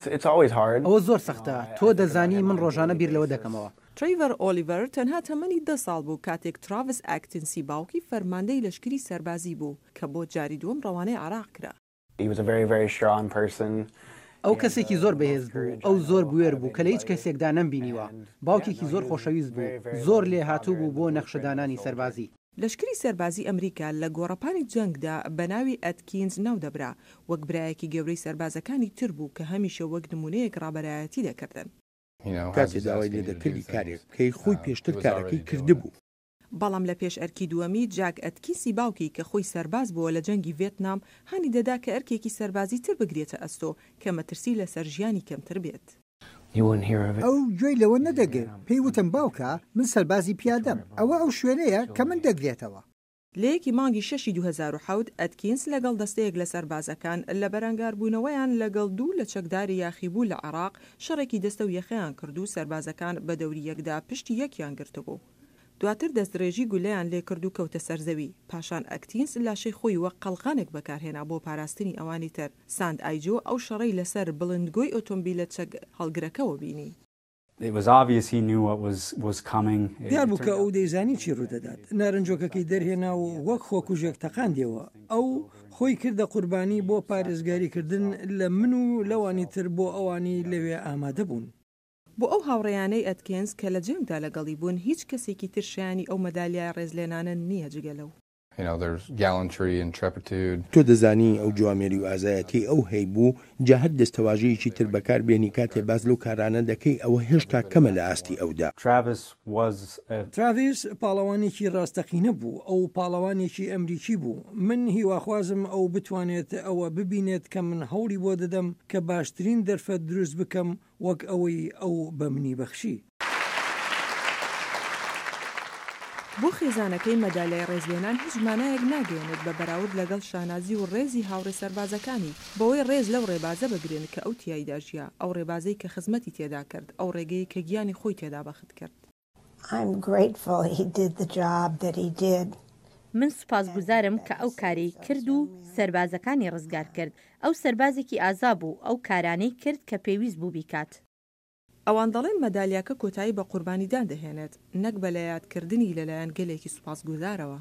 ئەوە زۆر سەختە، تۆ دەزانی من ڕۆژانە بیر لەوە دەکەمەوە. تریڤەر ئۆلیڤەر تەنها تەمەنی دە ساڵ بوو کاتێک تراڤس ئاکتنسی باوکی فەرماندەی لەشکری سەربازی بوو کە بۆ جاری دووەم ڕەوانەی عێراق کرا. ئەو کەسێکی زۆر بەهێز بوو، ئەو زۆر بوێر بوو کە لە هیچ کەسێکدا نەمبینیوە. باوکێکی زۆر خۆشەویست بوو، زۆر لێهاتوو بوو بۆ نەخشەدانانی سەربازی. لەشکری سەربازی ئەمریکا لە گۆڕەپانی جەنگدا بە ناوی ئەتکینز ناودەبرا، وەک برایەکی گەورەی سەربازەکانی تر بوو کە هەمیشە وەک نموونەیەک ڕابەرایەتی دەکردن. کاتێ داوای لێ دەکردی کارێک بکەی، خۆی پێشتر کارەکەی کردبوو. بەڵام لە پێش ئەرکی دووەمی، جاک ئەتکینسی باوکی کە خۆی سەرباز بووە لە جەنگی ڤێتنام، هانی دەدا کە ئەرکێکی سەربازی تر بگرێتە ئەستۆ کە مەترسی لەسەر ژیانی کەمتر بێت. ئەو گوێی لەوە نەدەگرت، پێی وتم باوکە من سەربازی پیادەم، ئەوە ئەو شوێنەیە کە من دەگرێتەوە. لە یەکی مانگی شەشی 2007، ئەتکینس لەگەڵ دەستەیەک لە سەربازەکان، لە بەرەنگاربوونەوەیان لەگەڵ دوو لە چەکداری یاخیبوو لە عێراق، شەڕێکی دەستە و یەخەیان کرد و سەربازەکان بە دەوری یەکدا پشتی یەکیان گرتبوو. دواتر دەستدرێژی گولەیان لێکرد و کەوتە سەر زەوی. پاشان ئەکتینس لاشەی خۆی وەک قەڵغانێک بەکارهێنا بۆ پاراستنی ئەوانی تر. ساند ئایجۆ ئەو شەڕەی لەسەر بڵندگۆی ئۆتۆمبیلە چەک هەڵگرەکەوە بینی. دیار بوو کە ئەو دەیزانی چی ڕوودەدات. نارنجۆکەکەی دەرهێنا و وەک خۆکوژێک تەقاندیەوە. ئەو خۆی کردە قوربانی بۆ پارێزگاریکردن لە من و لەوانی تر بۆ ئەوانەی لەوێ ئامادە بوون. بۆ ئەو هاوڕێیانەی ئەتکینز کە لە جەنگدا لەگەڵی بوون، هیچ کەسێکی تر شایانی ئەو مەدالیای ڕێزلێنانە نییە جگە لەو. تۆ دەزانی ئەو جوامێری و ئازایەتیەی ئەو هەیبوو، جا هەر دەستەواژەیەکی تر بەکار بێنی کاتێ باس لەو کارانە دەکەی ئەوە هێشتا کەمە لە ئاستی ئەودا. تراڤیس پاڵەوانێکی ڕاستەقینە بوو، ئەو پاڵەوانێکی ئەمریکی بوو. من هیواخوازم ئەو بتوانێت ئەوە ببینێت کە من هەوڵی بۆ دەدەم کە باشترین دەرفەت دروست بکەم وەک ئەوەی ئەو بە منی بەخشی. بۆ خێزانەکەی مەدالیای ڕێزلێنان هیچ مانایەک ناگەیەنێت بە بەراورد لەگەڵ شانازی و ڕێزی هاوڕێ سەربازەکانی، بەوەی ڕێز لەو ڕێبازە بگرن کە ئەو تیایدا ژیا، ئەو ڕێبازەی کە خزمەتی تێدا کرد، ئەو ڕێگەیەی کە گیانی خۆی تێدا بەخت کرد. I'm grateful he did the job that he did. من سوپاسگوزارم کە ئەو کارەی کرد و سەربازەکانی ڕزگار کرد. ئەو سەربازێکی ئازا بوو، ئەو کارانەی کرد کە پێویست بوو بیکات. ئەوان دەڵێن مەدالیاکە کۆتایی بە قوربانیدان دەهێنێت، نەک بە لەیادکردنی لەلایەن گەلێکی سوپاسگوزارەوە.